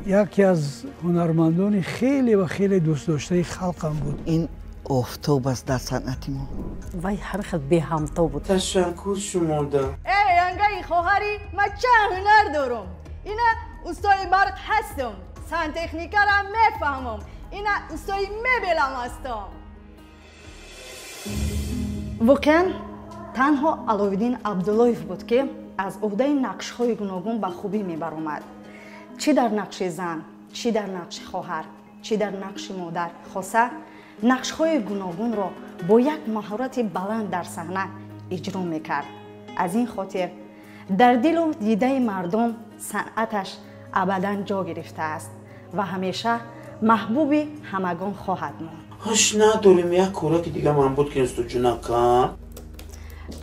Яке аз ҳунармандони хеле ва хеле дӯстдоштаи халқам буд. Ин офтоб аст дар санъати мо. Вай ҳар хел беҳамто буд. Ташаккур шумода. Эй, ангаи хоҳари, ман чанд ҳунар дорам. Ина устои барқ ҳастам, сантехникара мефаҳмам, ина устои мебелам ҳастам. Воқеан танҳо Аловиддин Абдуллоев буд, ки аз уҳдаи нақшҳои гуногун ба хубӣ мебаромад. Чӣ дар нақши зан, чӣ дар нақши хоҳар, чӣ дар нақши модар, хоса нақшҳои гуногунро бо як маҳорати баланд дар саҳна иҷро мекард. Аз ин хотир дар дилу дидаи мардум санъаташ абадан ҷо гирифтааст ва ҳамеша маҳбуби ҳамагон хоҳад монд. Ҳош надорем як кораки дига ман буд ки устуҷунака.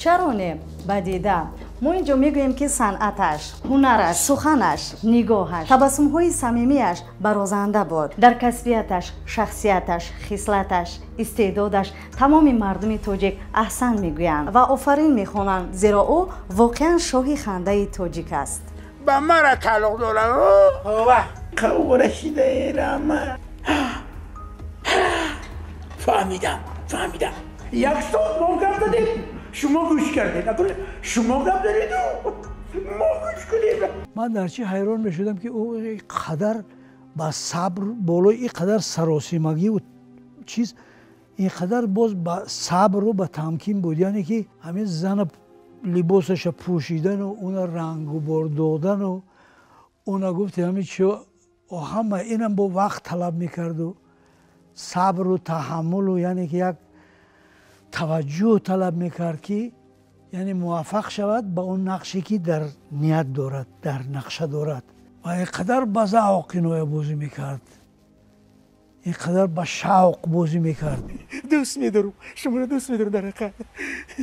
Чаро не, ба дида? Мо инҷо мегӯем, ки санъаташ, ҳунараш, суханаш, нигоҳаш, табассумҳои самимиаш барозанда буд. Дар касбияташ, шахсияташ, хислаташ, истеъдодаш тамоми мардуми тоҷик аҳсан мегӯянд ва офарин мехонанд, зеро ӯ воқеан шоҳи хандаи тоҷик аст. Ба мара тааллуқ дорад. Қаврашидаерама. Фаҳмидам, фаҳмидам. Як соат мо гап задем, шумо гӯш кардед. Шумо гап задеду мо гӯш кунем. Ман дар чӣ ҳайрон мешудам, ки ӯ қадар ба сабр, болои ин қадар саросимагиву чиз, ин қадар боз ба сабру ба тамкин буд. Яъне ки ҳамин зана либосаша пӯшидану уна рангубор додану уна гуфти ҳамин чи ҳама инам бо вақт талаб мекарду сабру таҳаммулу, яъне ки як таваҷҷӯҳ талаб мекард, ки яъне муваффақ шавад ба он нақше, ки дар ният дорад, дар нақша дорад. Ва ин қадар ба завқ иноя бозӣ мекард, ин қадар ба шавқ бозӣ мекард. Дӯст медорам шуморо, дӯст медорам. Дар ҳақиқат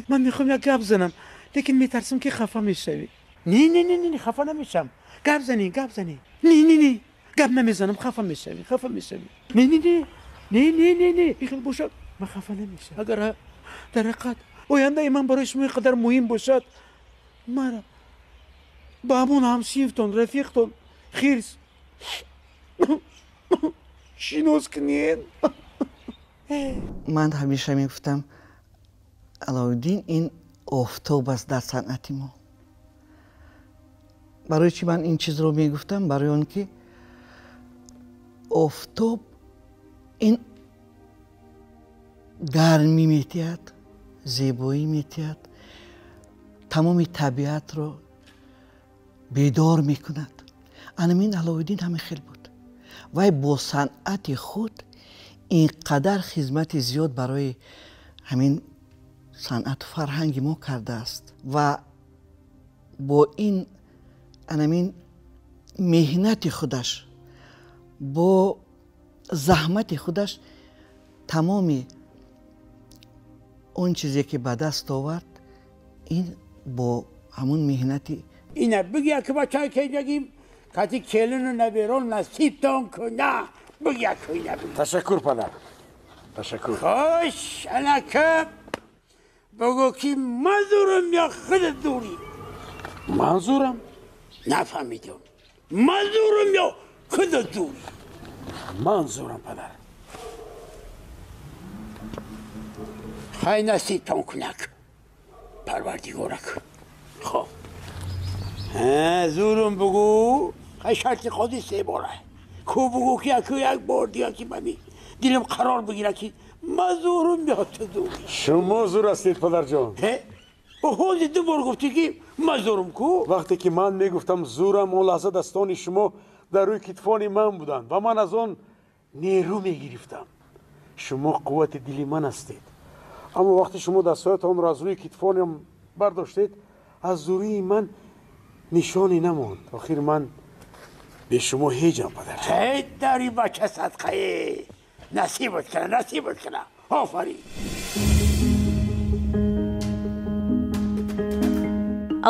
ман мехоҳам як гап занам, лекин метарсам, ки хафа мешавӣ. Не, не, не, не, хафа намешавам. Гап занӣ, гап занӣ. Не, не, не, гап намезанам, хафа мешавӣ, хафа мешавӣ. Не, не, не, не, не, не, не, ихел бошад, ман хафа намешавам. Агар дар ҳақиқат ояндаи ман барои шумо ин қадар муҳим бошад, мара ба ҳамон ҳамсинфтон, рафиқтон хирс шинос кунед. Ман ҳамеша мегуфтам, Аловиддин ин офтоб аст дар санъати мо. Барои чӣ ман ин чизро мегуфтам? Барои он ки офтоб ин гармӣ метиҳад, зебоӣ метиҳад, тамоми табиатро бедор мекунад. Анамин Аловиддин ҳамин хел буд. Вай бо санъати худ ин қадар хизмати зиёд барои ҳамин санъату фарҳанги мо кардааст ва бо ин анамин меҳнати худаш, бо заҳмати худаш тамоми он чизе, ки ба даст овард, ин бо ҳамун меҳнати. Ина бигӯя, ки бачаи кеҷагим кати келину наберон насибтон куна. Бигӯя, куна. Ташаккур, падар, ташаккур. Хош, анака бигӯ, ки ман зурам ё худат зурӣ? Ман зурам. Нафаҳмидам. Ман зурам ё худат зурӣ? Ман зурам, падар. Хай, насибтон кунак парвардигорак. Хоб, зурум бигӯ. Хай, шарти қози се бора ку бигӯ, ки яку як бор дига, ки мами дилам қарор бигира, ки ман зурум ё ту зурӣ. Шумо зур ҳастед, падарҷон. Ҳози ду бор гуфтӣ, ки ман зурум ку. Вақте ки ман мегуфтам зурам, он лаҳза дастони шумо дар рӯи китфони ман буданд ва ман аз он нерӯ мегирифтам. Шумо қуввати дили ман ҳастед. Аммо вақте шумо дастҳоятонро аз рӯи китфонам бардоштед, аз зурии ман нишоне намонд. Охир ман бе шумо ҳеҷам, падарҷон. Ҳей, дари бача садқае насибат кана, насибат кана. Офарин.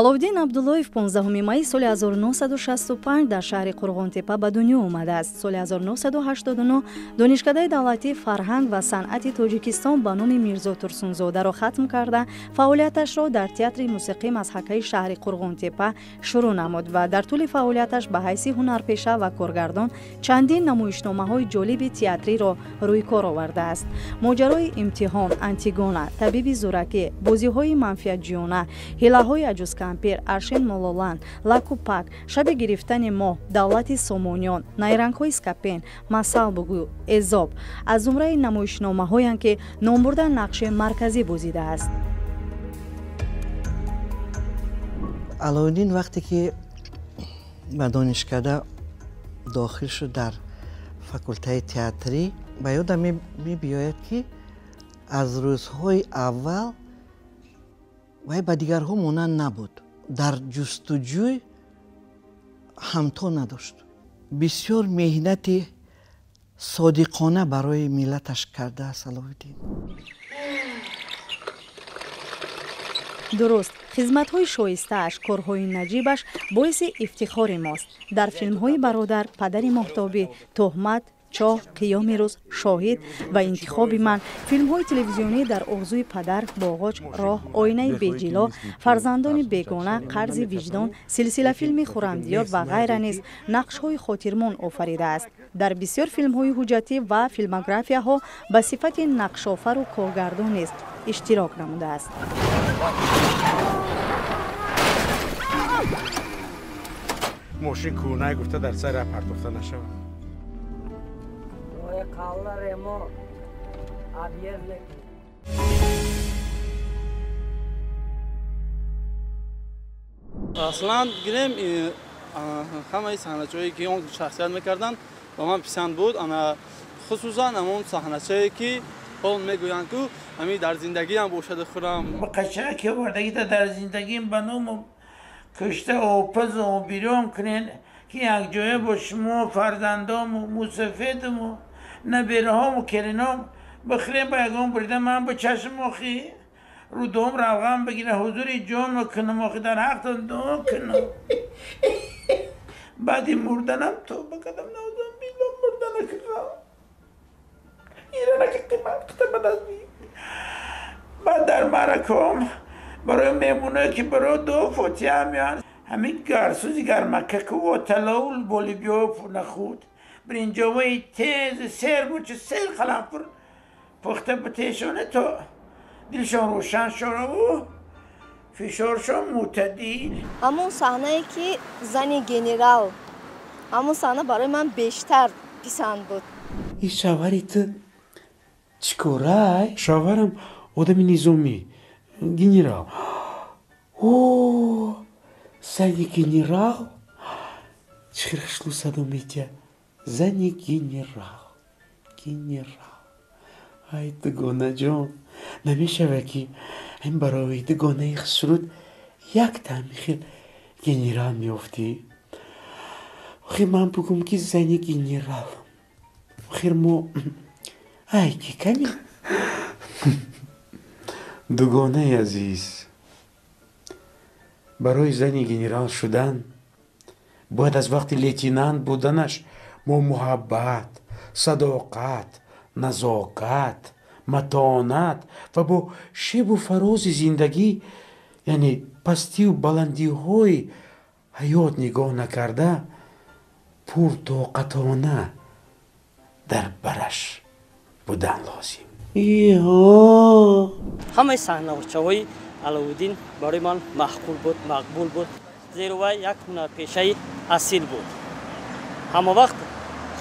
Аловиддин Абдуллоев 15 майи соли 1965 дар шаҳри Қурғонтепа ба дунё омадааст. Соли 1989 Донишкадаи давлатии фарҳанг ва санъати Тоҷикистон ба номи Мирзо Турсунзодаро хатм карда, фаъолияташро дар театри мусиқии мазҳакаи шаҳри Қурғонтепа шурӯъ намуд ва дар тӯли фаъолияташ ба ҳайси ҳунарпеша ва коргардон чандин намоишномаҳои ҷолиби театриро рӯи кор овардааст. Моҷарои имтиҳон, Антигона, табиби зӯракӣ, бозиҳои манфиатҷӯёна, ҳилаҳои аҷузкампир, Аршин Мололан, Лакупак, шаби гирифтани моҳ, давлати Сомониён, найрангҳои Скапен, масал бугӯ, Эзоб аз зумраи намоишномаҳоянд, ки номбурда нақши марказӣ бозидааст. Аловиддин вақте ки ба донишкада дохил шуд дар факултаи театрӣ, ба ёдам мебиёяд, ки аз рӯзҳои аввал вай ба дигарҳо монанд набуд, дар ҷустуҷӯй ҳамто надошт. Бисёр меҳнати содиқона барои миллаташ кардааст Аловиддин. Дуруст, хизматҳои шоистааш, корҳои наҷибаш боиси ифтихори мост. Дар филмҳои Бародар, Падари моҳтобӣ, Тӯҳмат, Чоҳ, Қиёми рӯз, Шоҳид ва Интихоби ман, филмҳои телевизионӣ дар Орзуи падар, Боғоч, Роҳ, Оинаи беҷило, Фарзандони бегона, Қарзи виҷдон, силсилафилми Хуррамдиёр ва ғайра низ нақшҳои хотирмон офаридааст. Дар бисёр филмҳои ҳуҷҷатӣ ва филмографияҳо ба сифати нақшофару коргардон низ иштирок намудааст. Мошин кӯнай гуфта дар сар партофта нашавад. Аслан гирем, ҳамаи саҳначаҳое ки он шахсият мекарданд ба ман писанд буд. Хусусан ҳамон саҳначае ки ҳол мегӯянд, ку ҳамин дар зиндагиам бошаду хӯрам. Қашаки овардагита дар зиндагиам ба ному кушта опазу обирён кунен, ки якҷоя бо шумо фарзандому мусафедуму набераҳому келином бихӯрем, ба ягон бурида ман бо чашм охи рӯдом равған бигира, ҳузури ҷон кунам, охи дар ҳақтон дуо кунам. Баъди мурданам тоба кардам, наузам билла мурдана кардам. Иранаки қимат кита ба даст баъд дар маъракаҳом барои меҳмоное ки барои дуо фотиҳа меоянд, ҳамин гарсӯзи гармакаку оталову болибиё нахуд биринҷоваи тезу сер бучу сер қалампур пухта битешоне, то дилшон рӯшан шораву фишоршон мӯътадил. Ҳамон саҳнае ки зани генерал, ҳамон саҳна барои ман бештар писанд буд. Ин шавҳари ту чӣ корай? Шавҳарам одами низомӣ, генерал. О, зани генерал, чӣ хел садо метиҳад. Зани генерал, генерал. Ай, дугонаҷон, намешавад ки ин барои дугонаи хушруд як тами хел генерал меёфтӣ? Охир ман бугум ки зани генерал, охир мо ай ки ками. Дугонаи азиз, барои зани генерал шудан бояд аз вақти лейтенант буданаш мо муҳаббат, садоқат, назокат, матонат ва бо шебу фарози зиндагӣ, яъне пастию баландиҳои ҳаёт нигоҳ накарда, пуртоқатона дар бараш будан лозим. Ҳамаи саҳначаҳои Аловиддин барои ман маъқул буд, мақбул буд, зеро вай як ҳунарпешаи асил буд. Ҳама вақт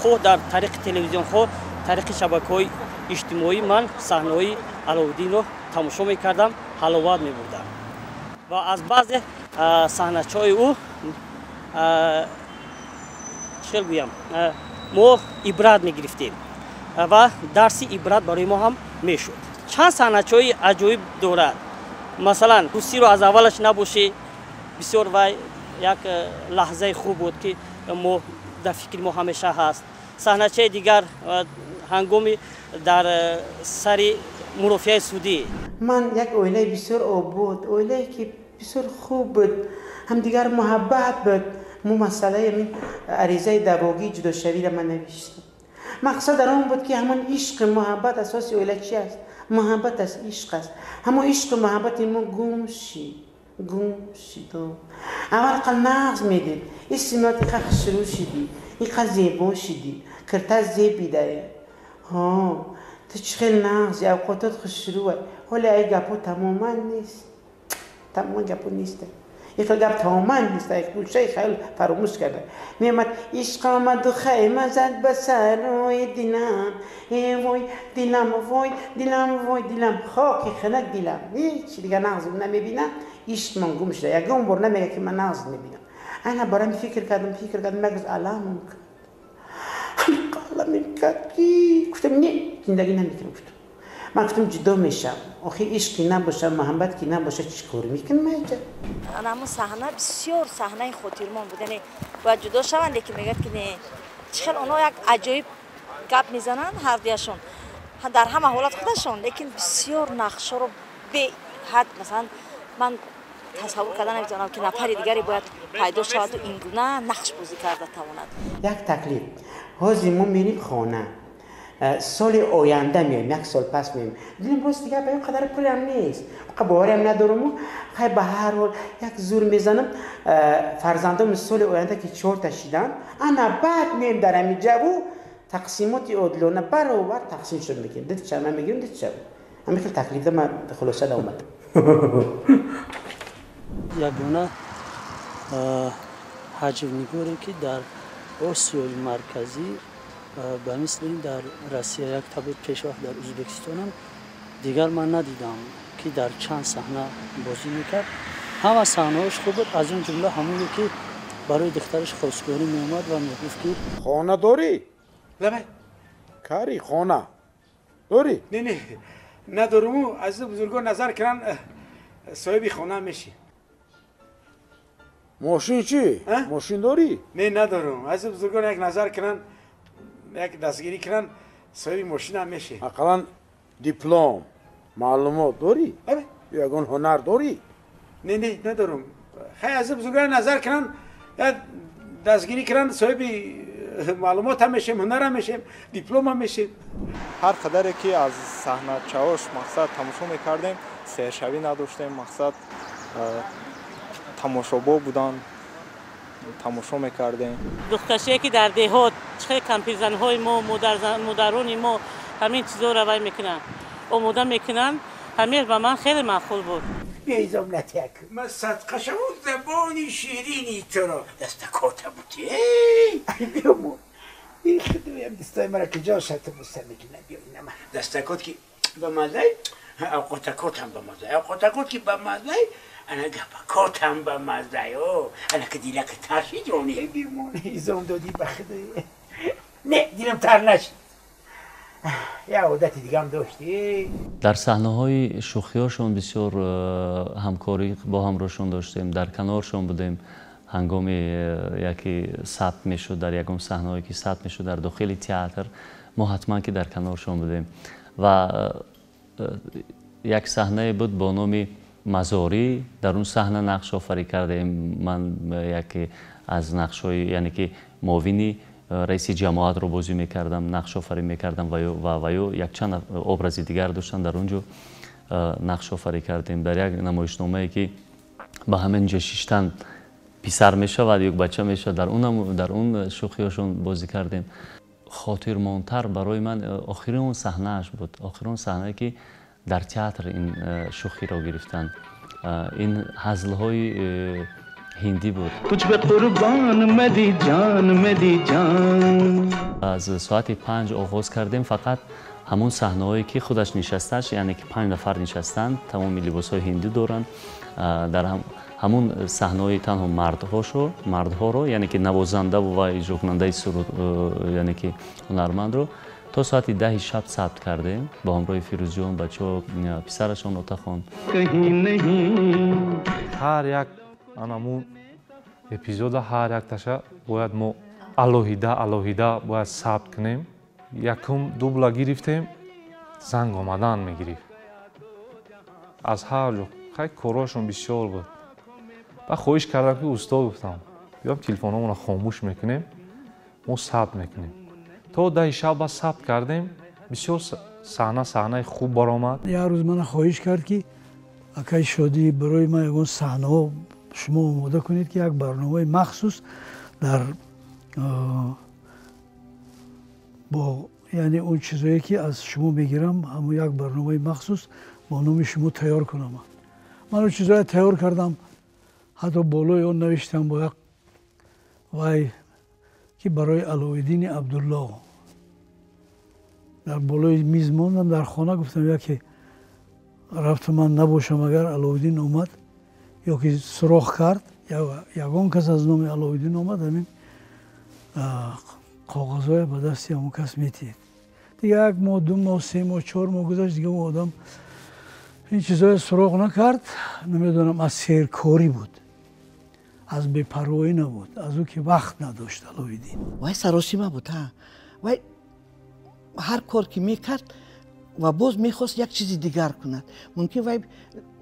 хоҳ дар тариқи телевизион, хоҳ тариқи шабакаҳои иҷтимоӣ ман саҳнаҳои Аловиддинро тамошо мекардам, ҳаловат мебурдам ва аз баъзе саҳначаҳои ӯ чӣ хел гӯям, мо ибрат мегирифтем ва дарси ибрат барои мо ҳам мешуд. Чанд саҳначаҳои аҷоиб дорад. Масалан, ҳусиро аз аввалаш набошӣ, бисёр вай як лаҳзаи хуб буд, ки мо дар фикри мо ҳамеша ҳаст. Саҳначаи дигар ҳангоми дар сари мурофиаи судӣ. Ман як оилаи бисёр обод, оилае ки Бисёр хуб буд, ҳамдигар муҳаббат буд. Мо масъалаи ҳамин аризаи давогии ҷудошавиро ман навиштам. Мақсад дар он буд, ки ҳамон ишқи муҳаббат асоси оила чи аст? Муҳаббат аст, ишқ аст. Ҳамон ишқу муҳаббати мо гум шид, гум шид. Аввал қа нағз медид, исмиёт иқа хушрӯ шидӣ, иқа зебо шидӣ, кирта зебидае. Ҳо, ту чӣ хел нағзи, авқотот хушрӯа. Ҳоле ай гапҳо тамоман нест, тамоман гапҳо нест. Ин хел гап тамоман нест, гӯшаи хаёл фаромӯш карда. Меомад ишқ омаду хайма зад ба сарои дилам, э вой дилам, вой дилам, вой дилам, хоки хинак дилам. Ҳеч дигар нағз намебинам, ишқмон гум шуда. Ягон бор намега, ки ман нағз мебинам. Ана барам фикр кардам, фикр кардам, як рӯз аламам кард, аламем кард, ки гуфтам, не, зиндагӣ намекунам. Гуфтам, ман гуфтам, ҷудо мешавам. Охи ишқи набоша, муҳаббат ки набоша, чӣ кор мекунам айҷа? Ҳамон саҳна бисёр саҳнаи хотирмон буд. Яъне бояд ҷудо шаванд, лекин мегӯяд, ки не. Чӣ хел онҳо як аҷоиб гап мезананд ҳардуяшон дар ҳама ҳолат худашон, лекин бисёр нақшҳоро беҳад, масалан, ман тасаввур карда наметавонам, ки нафари дигаре бояд пайдо шаваду ин гуна нақш бозӣ карда тавонад. Як таклиф: ҳозир мо мерим хона, соли оянда меоем, як сол пас меоем. Дилам рост дигар ба ин қадар пулам нест, бовариам надоруму. Хай, ба ҳар ҳол як зур мезанам. Фарзандом соли оянда ки чорта шидан, ана баъд меоем, дар ҳамин ҷаву тақсимоти одилона баробар тақсим шуд мекунем. Ду ча ман мегирам, ду ча. Ҳамин хел таклифда ман хулоса омадам. Ягона ҳаҷвнигоре, ки дар Осиёи Марказӣ, ба мисли дар Россия як табиб пешвақт, дар Ӯзбекистонам дигар ман надидам, ки дар чанд саҳна бозӣ мекард. Ҳама саҳнаҳош хуб буд, аз он ҷумла ҳамоне, ки барои духтараш хостгорӣ меомад ва мегуфт, ки хона дорӣ? Лабай. Кари хона дорӣ? Не, не, надоруму. Аз бузургон назар кунанд, соҳиби хона мешӣ. Мошин чӣ? Мошин дорӣ? Не, надорум. Аз бузургон як назар кунанд, як дастгирӣ кунанд, соҳиби мошинам мешӣ. Ақаллан диплом, маълумот дорӣ? Ё ягон ҳунар дорӣ? Не, не, надорум. Хай, аз бузургон назар кунанд, як дастгирӣ кунанд, соҳиби маълумот ҳам мешем, ҳунар ҳам мешем, диплом ҳам мешем. Ҳар қадаре ки аз саҳначаҳош мақсад тамошо мекардем, сершавӣ надоштем, мақсад тамошобо будан, тамошо мекардем. Духтарчае, ки дар деҳот чӣ хел кампирзанҳои мо, модарони мо ҳамин чизоро вай мекунанд, омода мекунанд, ҳамин ба ман хеле маъқул буд. Биёизом натяк. Ман садқа шаву забони ширини туро дастакота бути. Биёмо. Ин худоям, дастаи мара куҷо шата мустамекунад? Биё, инама дастакот ки ба маззай, авқотакотам ба маззай, авқотакот ки ба маззай, ана гапакотам ба маззай. О, ана ки дилака тар шид, ҷони. Бимон, изом додӣ ба худои. Не, дилам тар нашид. Як одати дигам доштӣ. Дар саҳнаҳои шӯхиҳошон бисёр ҳамкорӣ бо ҳамроҳшон доштем, дар каноршон будем. Ҳангоми яке сабт мешуд, дар ягон саҳнаҳое ки сабт мешуд дар дохили театр, мо ҳатман ки дар каноршон будем. Ва як саҳнае буд бо номи Мазорӣ, дар он саҳна нақш офарӣ кардем. Ман яке аз нақшҳои, яъне ки муовини раиси ҷамоатро бозӣ мекардам, нақшофарӣ мекардам ва ё якчанд образи дигар доштам, дар он ҷо нақшофарӣ кардем. Дар як намоишномае, ки ба ҳамин ҷо шиштан писар мешавад ё бача мешавад, дар он шӯхиҳошон бозӣ кардем. Хотирмонтар барои ман охирин саҳнааш буд, охирин саҳнае, ки дар театр ин шӯхиро гирифтанд. Ин ҳазлҳои ҳиндӣ буд. Аз соати 5 оғоз кардем, фақат ҳамон саҳнаҳое, ки худаш нишасташ, яъне ки 5 нафар нишастанд, тамоми либосҳои ҳиндӣ доранд. Дар ҳамон саҳнаҳои танҳо мардҳоро, яъне ки навозандаву ва иҷрокунандаи суруд, яъне ки ҳунармандро то соати 10 шаб сабт кардем бо ҳамроҳи Фирӯзҷон, бачаҳо, писарашон Отахон. Ҳар як анамун эпизода, ҳар якташа бояд мо алоҳида алоҳида бояд сабт кунем. Якум дубла гирифтем, занг омадан мегирифт аз ҳар ҷо. Хай, корҳошон бисёр буд. Баъд хоҳиш кардам ки устод, гуфтам, биём телефонҳомонро хомӯш мекунем, мо сабт мекунем. То 10 шаб ба сабт кардем, бисёр саҳна саҳнаи хуб баромад. Як рӯз мана хоҳиш кард ки акай Шодӣ, барои ман ягон саҳнаҳо шумо омода кунед, ки як барномаи махсус дар бо, яъне он чизое ки аз шумо мегирам, ҳамон як барномаи махсус бо номи шумо тайёр кунам. Ман он чизое тайёр кардам, ҳатто болои он навиштам бо як вай ки барои Алоиддини Абдулло. Дар болои миз мондам дар хона, гуфтам, яке рафту ман набошам, агар Алоиддин омад ё ки суроғ кард, ягон кас аз номи Алоиддин омад, ҳамин коғазҳое ба дасти ҳамон кас метиҳед. Дига як моҳ, 2 моҳ, 3 моҳ, 4 моҳ гузашт, дига он одам ин чизҳое суроғ накард. Намедонам, аз серкорӣ буд, аз бепарвоӣ набуд, аз ӯ ки вақт надошт Алоиддин. Вай саросима буд, вай ҳар кор ки мекард ва боз мехост як чизи дигар кунад. Мумкин вай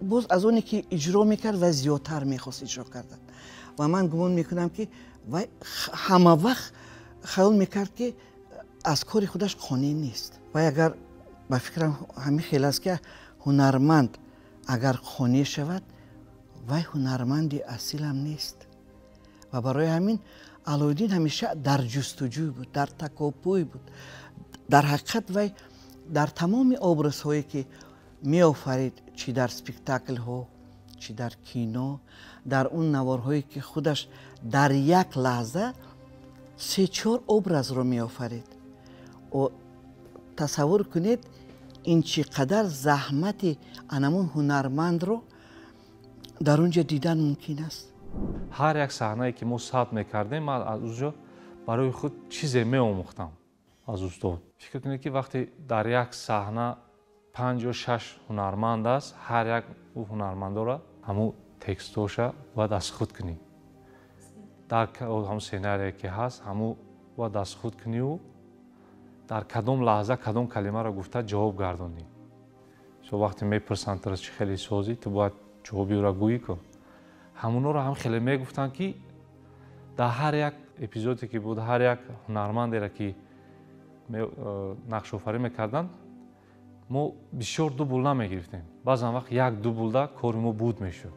боз аз оне ки иҷро мекард, вай зиёдтар мехост иҷро кардан. Ва ман гумон мекунам, ки вай ҳама вақт хаёл мекард, ки аз кори худаш қонеъ нест. Вай агар, ба фикрам, ҳамин хел аст, ки ҳунарманд агар қонеъ шавад, вай ҳунарманди асилам нест. Ва барои ҳамин Алоиддин ҳамеша дар ҷустуҷӯй буд, дар такопӯй буд. Дар ҳақиқат вай дар тамоми образҳое ки меофарид, чӣ дар спектаклҳо, чӣ дар кино, дар он наворҳое ки худаш дар як лаҳза се-чор образро меофарид, тасаввур кунед, ин чӣ қадар заҳмати анамун ҳунармандро дар он ҷо дидан мумкин аст. Ҳар як саҳнае ки мо сабт мекардем, ман аз он ҷо барои худ чизе меомӯхтам аз устод. Фикр кунед, ки вақте дар як саҳна панҷ ё шаш ҳунарманд аст, ҳар як ӯ ҳунармандора ҳамун текстоша бояд аз худ кунӣ, дар ҳамун сценарие ки ҳаст, ҳамун бояд аз худ куниву дар кадом лаҳза кадом калимаро гуфта ҷавоб гардонӣ. Со вақте мепурсанд туро, чӣ хеле созӣ, ту бояд ҷавоби ӯро гӯӣ кун. Ҳамунҳоро ҳам хеле мегуфтанд, ки дар ҳар як эпизоде ки буд, ҳар як ҳунармандеро ки нақшофарӣ мекарданд, мо бисёр дубл намегирифтем. Баъзан вақт як дублда кори мо буд мешуд.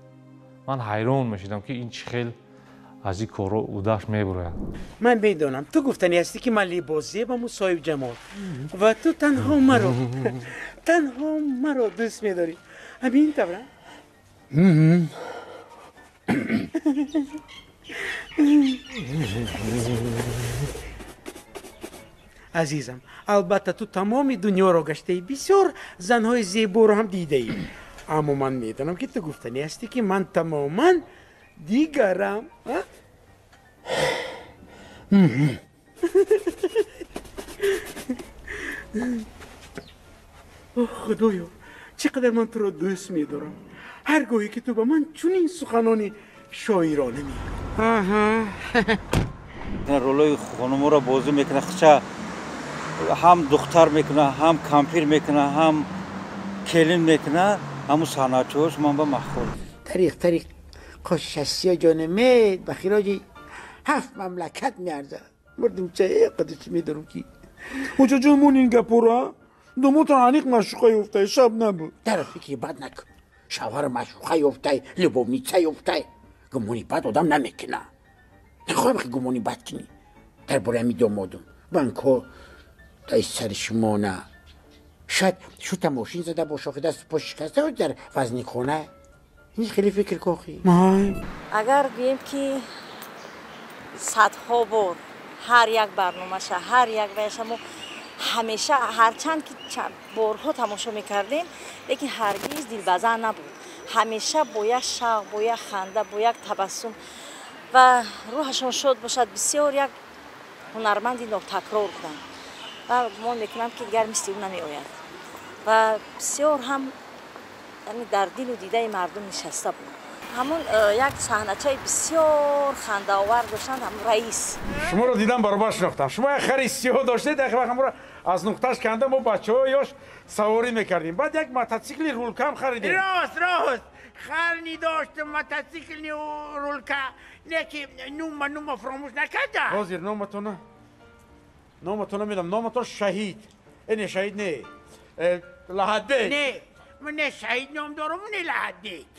Ман ҳайрон мешудам, ки ин чӣ хел аз ин корро удаш мебурояд. Ман медонам, ту гуфтанӣ ҳастӣ, ки ман либосзебаму соҳибҷамол ва ту танҳо маро дӯст медорӣ. Ҳамин тавра? Азизам, албатта, ту тамоми дунёро гаштаӣ, бисёр занҳои зеборо ҳам дидаӣ, аммо ман медонам, ки ту гуфтанӣ ҳастӣ, ки ман тамоман дигарам. А? О, Худоё, чӣ қадар ман туро дӯст медорам, ҳар гоҳе ки ту ба ман чунин суханони шоирона мегӯӣ. Ролои хонуморо бозӣ мекунад, хча ҳам духтар мекунад, ҳам кампир мекунад, ҳам келин мекунад. Ҳамун санъатчиҳош ман ба маъқул. Тариқ, тариқ қошашасиё ҷонамед ба хироҷи ҳафт мамлакат меарзад. Мурдим, ча қадр медорам ки Очаҷон, мон ин гапора домота аниқ маъшуқа ёфтай, шаб набуд. Дар фикри бад накун. Шавҳар маъшуқа ёфтай, любовница ёфтай, гумони бад одам намекуна. Нахоҳам ки гумони бад кунӣ дар бораи ҳами домодум. Банкҳо дай сари шумо на. Шояд шута мошин зада бо шохи даст по шикаста дар вазни хона. Ин хеле фикр кохӣ. Агар гӯем, ки садҳо бор ҳар як барномаша, ҳар як ваяша мо ҳамеша, ҳарчанд ки борҳо тамошо мекардем, лекин ҳаргиз дилбазан набуд. Ҳамеша бо як шавқ, бо як ханда, бо як табассум ва рӯҳашон шод бошад. Бисёр як ҳунарманди нотакрор буданд ва гумон мекунам, ки дигар мисли ӯ намеояд ва бисёр ҳам дар дилу дидаи мардум нишаста буд. Ҳамун як саҳначаи бисёр хандаовар доштанд, ҳамун раис. Шуморо дидам, баробар шинохтам. Шумо як хари сиёҳ доштед, як вақт ҳамонро аз нуқташ канда мо бачаҳо ёш саворӣ мекардем. Баъд як мототсикли рулкам харидем. Рост, рост. Хар ни доштам, мотоцикл ни рулка, не ки нума фаромӯш накарда. Ҳозир номатона медам, номатон Шаҳид. Не, Шаҳид не, Лаҳатбек. Не, ман не Шаҳид ном дорам, не Лаҳатбек.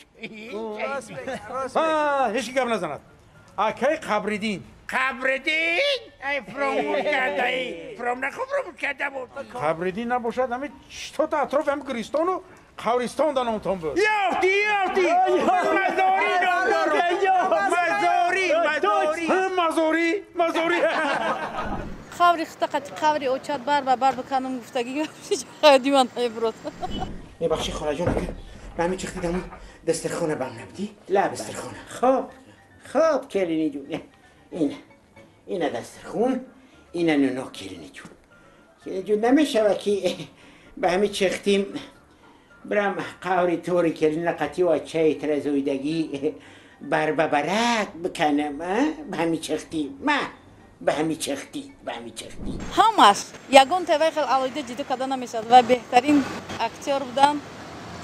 Ҳеч ки гап назанад. Акай Қабриддин. Қабриддин? Ай, фаромӯш кардаи. Фаромӯш карда буд. Қабриддин набошад, ҳами чистота атрофи ҳами Гиристону қабристон да номтон буд. Ёфти, ёфти! Мазорӣ ном дорам. Мазорӣ, мазорӣ. Мазорӣ, мазорӣ. Қабри хита қати қабри очат бар ба бар биканам гуфтагӣ диман иброт. Мебахши холаҷон, ака ба ҳамин чихти даму дастархона бам набудӣ? Дастархона. Хоб, хоб, келини ҷун. Ина, ина дастархун, ина нуно келини ҷун. Келини ҷун, намешава ки ба ҳамин чихтим برم قوری توری کلین قطی و چای ترزویدگی بر ببرک بکنم، به همی چختی ما به همی چختی به همی چختی. ҳамаш ягон теваи хел алоҳида ҷидо карда намешавад ва беҳтарин актёр будан,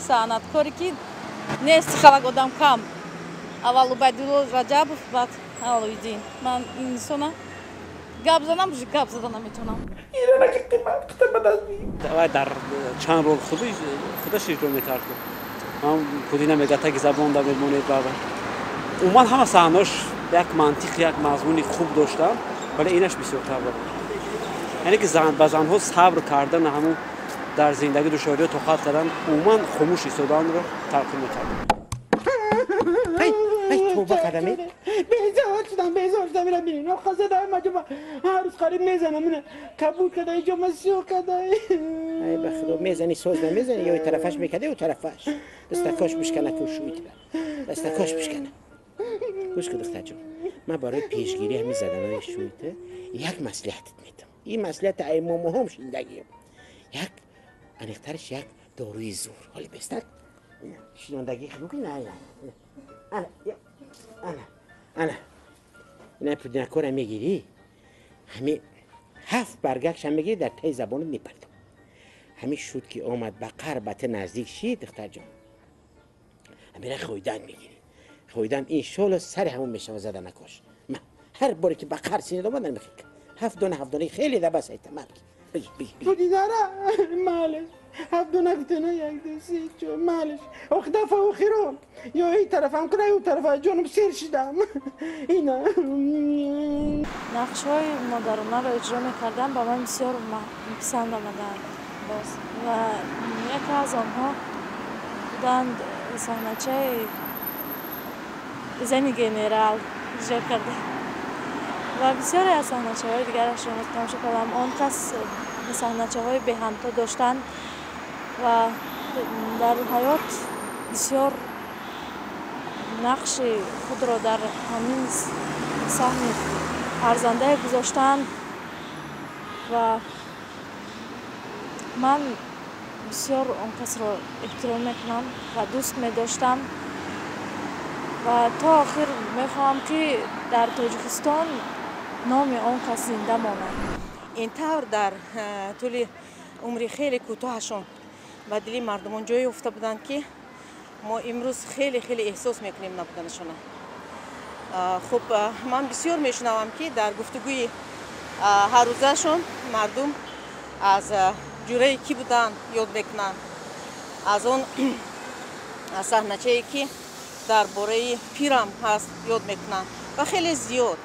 санъаткоре ки нест халак одам кам. Аввал Убайдулло Раҷабов, баъд Алоиддин. Ман инсона гап занам, гап зада наметавонам. Вай дар чанд рол худаш иҷро мекард. Ман пудина мега таги забон да мемонед баба. Умуман ҳама саҳнаҳош як мантиқ, як мазмуни хуб доштанд, вале инаш бисёртар буд. Яъне ки ба занҳо сабр кардан, ҳамун дар зиндагӣ душвориҳо тоқат кардан, умуман хомӯш истоданро талқин мекард. توبه کردم، بیزار شدم، بیزار شدم. میرم ببینم خزه دارم مجمع هر روز قریب میزنم، اینه کبود کرده، اینجا مسیح کرده. ای به خدا میزنی سوز نمیزنی، یا طرفش میکرده یا طرفش دستکاش بشکنه که شویت دستکاش بشکنه. گوش کن دختر جان، من برای پیشگیری همین زدنهای شویت یک مصلحتت میدم. این مصلحت ای مهم شیندگیم، یک انیقترش یک داروی زور حالی بستک شنوندگی خب نه نه انا انا انا اینا پودینکو میگیری، همین هفت برگکش هم میگیری، در تای زبانت میپردم. همین شد که آمد به قربت نزدیک شید دختر جان، همین خویدن میگیری، خویدن این شال سر همون میشه و زدن نکاش. من هر باری که به قر سینه آمد نمیخواد هفت دونه، هفت دونه خیلی ده بس ایتم. بگی بگی پودینارا مالش هفت دونه گفتنه، یک دو سه چهار مالش اخ دفعه اخیرو یا این طرف هم کنه او طرف جانم سیر شدم. اینا نقش‌های مادرانه رو اجرا می‌کردم، با من بسیار پسند آمدند باز و یکی از آنها بودند صحنه‌چه زنی گنرال اجرا کرده و بسیاری از صحنه‌چه‌های دیگرش رو تماشا کردم. آن کس صحنه‌چه‌های به همتا داشتند و در حیات بسیار نقش خود را در همین صحنه ارزنده گذاشتند و من بسیار آن کس را احترام میکنم و دوست میداشتم و تا آخر میخواهم که در تاجیکستان نام آن کس زنده ماند. این طور در طول عمر خیلی کوتاهشون به دل مردمان جای افتاده بودند که ما امروز خیلی خیلی احساس میکنیم نبودنشون. خب من بسیار میشنوم که در گفتگوی هر روزشون مردم از جوره کی بودن یاد میکنن، از اون صحنه‌ای که درباره پیرم هست یاد میکنن و خیلی زیاد.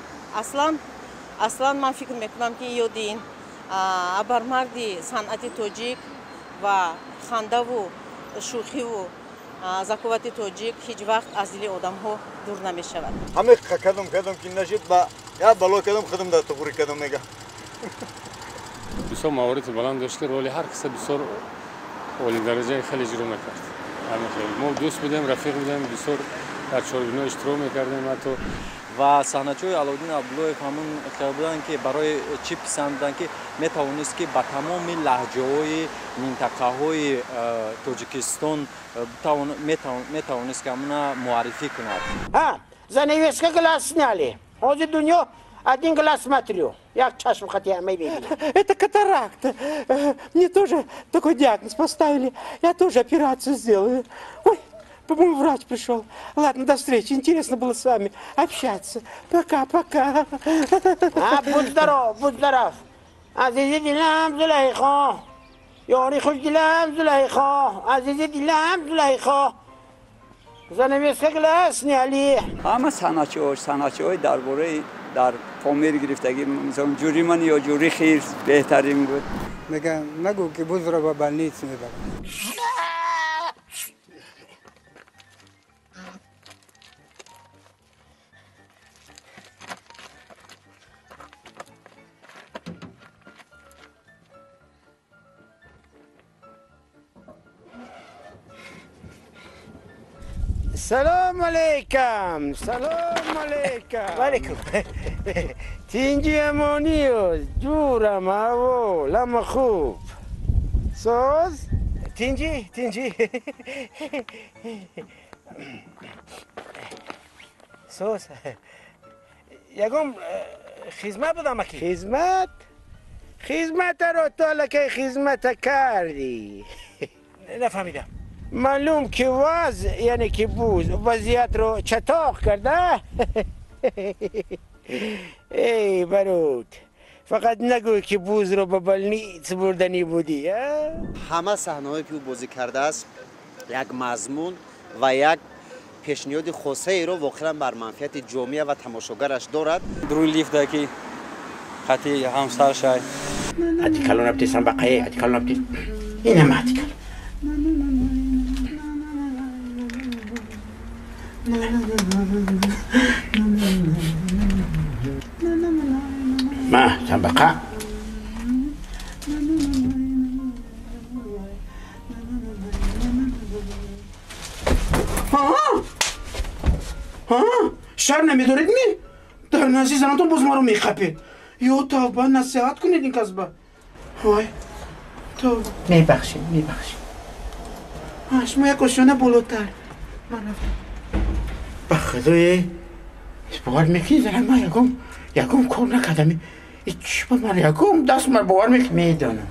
اصلا من فکر میکنم که یاد این ابرمردی صنعت تاجیک و خنده و شوخی و زکاوت тоҷик ҳеҷ вақт аз дили одамҳо дур намешавад. Ҳаме кадом кадом ки нашид ба я бало кадом худам дар туғри кадом мега. Бисёр маворити баланд дошт ки роли ҳар каса бисёр олӣ дараҷаи хеле иҷро мекард. Ҳамин хел мо дӯст будем, рафиқ будем, бисёр дар чорабиниҳо иштирок мекардем ҳатто. Ва саҳначаҳои Алоуддин Абдуллоев ҳамун хел буданд ки барои чӣ писанд буданд ки метавонист ки ба тамоми лаҳҷаҳои минтақаҳои Тоҷикистон метавонист ки ҳамуна муаррифӣ кунад. Занавеска глаз сняли. Ҳозир дунё один глаз смотрю. Як чашм хати ҳамаи мебинам. Это катаракта. Мне тоже такой диагноз поставили. Я тоже операцию сделаю. Ой, По-моему, врач пришел. Ладно, до встречи. Интересно было с вами общаться. Пока, пока. А, будь здоров, будь здоров. Азизи дилам, Зулайхо. Ёри хушдилам, Зулайхо. Азизи дилам, Зулайхо. Занавеска глаз сняли. Ҳама санъатчиҳо, санъатчиҳои дар бораи дар Помир гирифтагӣ, мисол ҷури ман ё ҷури хирс беҳтарин буд. Мегӯям, нагӯ ки бузро ба больница мебарам. Салом алейкум, салом алейкум. Валейкум. Тинҷи амонию, ҷурам ҳаво, лама хуб. Соз? Тинҷи, тинҷи. Соз. Ягон хизмат будам аки? Хизмат? Хизматаро то аллакай хизмата кардӣ. Нафаҳмидам. Маълум ки вазъ, яъне ки буз, вазъиятро чатоқ карда? Эй, барот, фақат нагӯй ки бузро ба больница бурданӣ будӣ, а? Ҳама саҳнаҳое ки ӯ бозӣ кардааст, як мазмун ва як пешниҳоди хосаеро воқеан бар манфиати ҷомеа ва тамошогараш дорад. Дуруни лифта ки хати ҳамсар шай. Атикалон абти самбақае, атикалон абти. Инама атикал. Ма, самбақа. Шарм намедоред ми? Дар назди занатон боз маро мехапед. Ё тавба, насиҳат кунед ин касба. Вой, тавба. Мебахшед, мебахшед. Шумо як ошёна болотар. Ман рафтам. Ба худое, бовар мекунӣ, занам, ман ягон кор накардам. Чӣ ба ман ягон даст ман бовар мекунӣ? Медонам.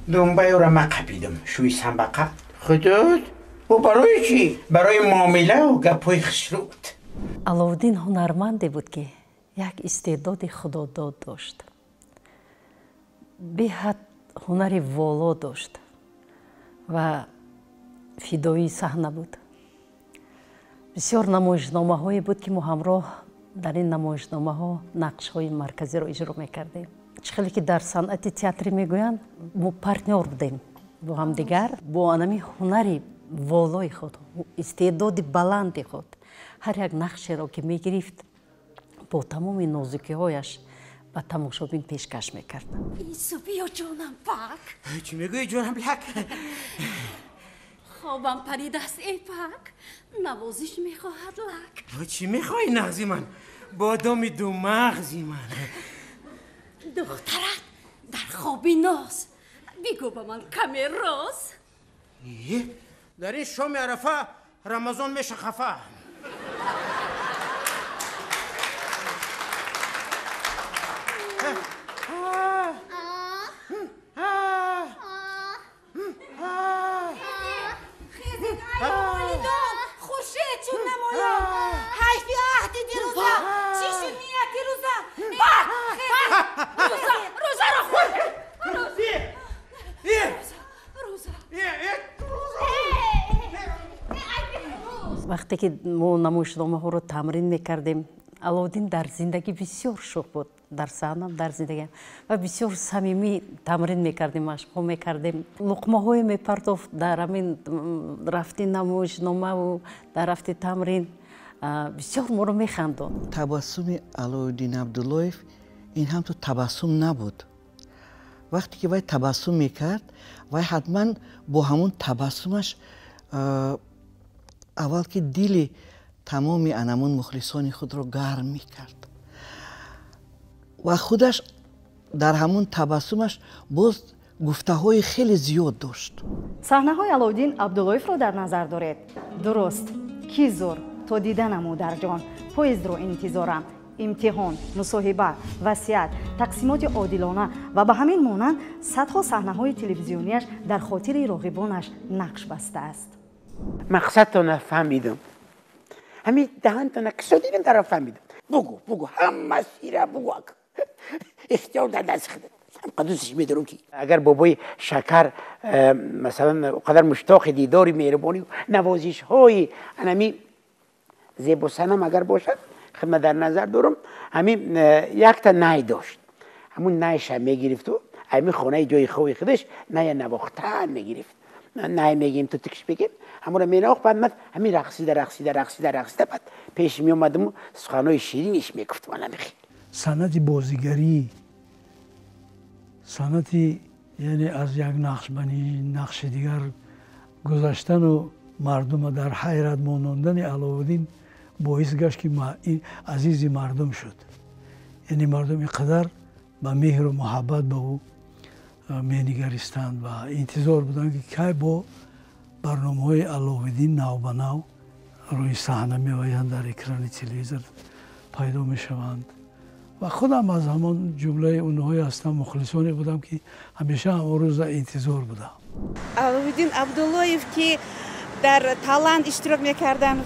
Думбаёро ман қапидам, шӯи самбақа. Худот, ӯ барои чӣ? Барои муомилаву гапҳои хушрӯд. Аловуддин ҳунарманде буд, ки як истеъдоди худодод дошт. Беҳад ҳунари воло дошт ва фидоии саҳна буд. Бисёр намоишномаҳое буд, ки мо ҳамроҳ дар ин намоишномаҳо нақшҳои марказиро иҷро мекардем. Чӣ хеле ки дар санъати театрӣ мегӯянд, мо партнёр будем бо ҳамдигар, бо анами ҳунари волои худ, истеъдоди баланди худ. Ҳар як нақшеро ки мегирифт, бо тамоми нозукиҳояш ба тамошобин пешкаш мекард. Ису, биё, ҷонам пак. Чӣ мегӯӣ, ҷонам лак? Хобам паридааст, эй пак, навозиш мехоҳад лак. Чӣ мехоҳӣ, нағзи ман? Бодоми думағзи ман. Духтарат дар хоби ноз, бигӯ ба ман каме роз. Дар ин шоми арафа Рамазон меша хафа. Вақте ки мо намоишномаҳоро тамрин мекардем, Аловуддин дар зиндагӣ бисёр шӯх буд, дар саҳнам, дар зиндагиам, ва бисёр самимӣ тамрин мекардем, машқҳо мекардем. Луқмаҳое мепартофт дар ҳамин рафти намоишномаву дар рафти тамрин, бисёр моро механдонд. Табассуми Аловуддин Абдуллоев ин ҳам то табассум набуд. Вақте ки вай табассум мекард, вай ҳатман бо ҳамон табассумаш аввал ки дили тамоми анамон мухлисони худро гарм мекард ва худаш дар ҳамон табассумаш боз гуфтаҳои хеле зиёд дошт. Саҳнаҳои Аловуддин Абдуллоевро дар назар доред. Дуруст, ки зур, то диданам модарҷон, поездро интизорам, имтиҳон, мусоҳиба, васият, тақсимоти одилона ва ба ҳамин монанд садҳо саҳнаҳои телевизионияш дар хотири роғибонаш нақш бастааст. Мақсадтона фаҳмидам, ҳамин даҳантона кушодидам, дара фаҳмидам. Бугӯ, бугӯ, ҳама сира бугӯ, ихтиёр дар дасти худат. Дӯсташ медорам, ки агар бобои Шакар масалан қадар муштоқи дидори меҳрубонию навозишҳои анами Зебосанам агар бошад, хидмат дар назар дорам, ҳамин якта най дошт, ҳамун найша мегирифту ҳамин хонаи ҷои хови худаш ная навохтан мегирифт. Най мегим, ту тикш бегим, ҳамура менавохт. Баъд ман ҳамин рақсида, рақсида, рақсида, рақсида, баъд пеш меомадаму суханҳои шириниш мегуфт. Ман ҳамихел санъати бозигарӣ, санъати, яъне аз як нақш ба нақши дигар гузаштану мардума дар ҳайрат монондани Аловуддин боис гашт, ки ин азизи мардум шуд. Яъне мардум ин қадар ба меҳру муҳаббат ба ӯ менигаристанд ва интизор буданд, ки кай бо барномаҳои Аловуддин нав ба нав рӯи саҳна меоянд, дар экрани телевизор пайдо мешаванд. Ва худам аз ҳамон ҷумлаи онҳое ҳастам, мухлисоне будам, ки ҳамеша ҳамон рӯза интизор будам. Аловуддин Абдуллоев, ки дар Талант иштирок мекарданд.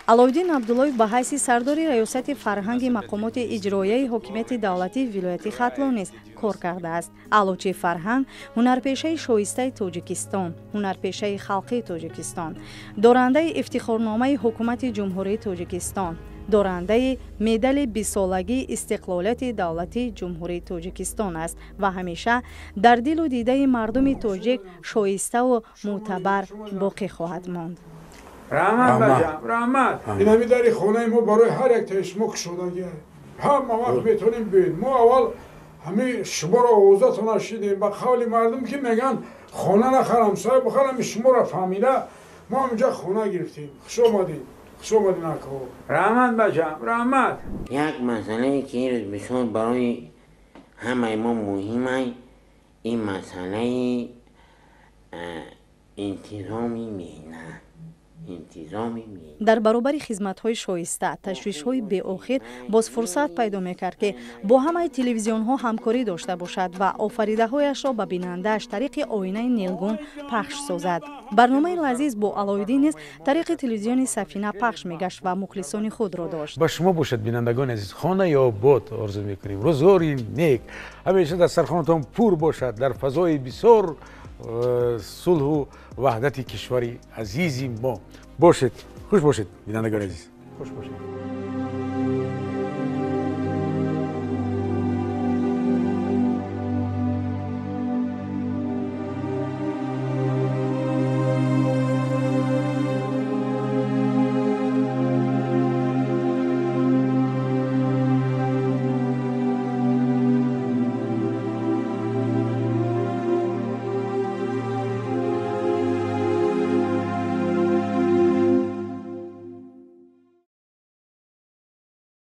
Аловуддин Абдуллоев ба ҳайси сардори раёсати фарҳанги мақомоти иҷроияи ҳокимияти давлатии вилояти Хатлон низ кор кардааст. Аълочии фарҳанг, ҳунарпешаи шоистаи Тоҷикистон, ҳунарпешаи халқии Тоҷикистон, дорандаи ифтихорномаи ҳукумати Ҷумҳурии Тоҷикистон, дорандаи медали бистсолагии истиқлолияти давлатии Ҷумҳурии Тоҷикистон аст ва ҳамеша дар дилу дидаи мардуми тоҷик шоиставу мӯътабар боқӣ хоҳад монд. Раҳмат, бачам, раҳмат. Ин ҳами дари хонаи мо барои ҳар яктаи шумо кушодагиа, ҳама вақт метавонем биёед. Мо аввал ҳами шуморо овозатона шидем. Ба қавли мардум, ки мегӯянд, хона нахар, ҳамсоя бихар, ҳами шуморо фаҳмида мо ҳаминҷа хона гирифтем. Хуш омадед, хуш омадед, акҳо. Раҳмат, бачам, раҳмат. Як масъалае, ки имрӯз бисёр барои ҳамаи мо муҳим, ин масъалаи интизоми меҳнат, интизоми меҳнат. Дар баробари хизматҳои шоиста, ташвишҳои беохир, боз фурсат пайдо мекард, ки бо ҳамаи телевизионҳо ҳамкорӣ дошта бошад ва офаридаҳояшро ба бинандааш тариқи оинаи нилгун пахш созад. Барномаи лазиз бо Алоуддин низ тариқи телевизиони Сафина пахш мегашт ва мухлисони худро дошт. Ба шумо бошад, бинандагони азиз, хонаи обод орзу мекунем, рӯзгори нек, ҳамеша дастархонатон пур бошад, дар фазои бисёр сулҳу ваҳдати кишвари азизи мо бошед. Хуш бошед, бинандагони азиз, хуш бошед.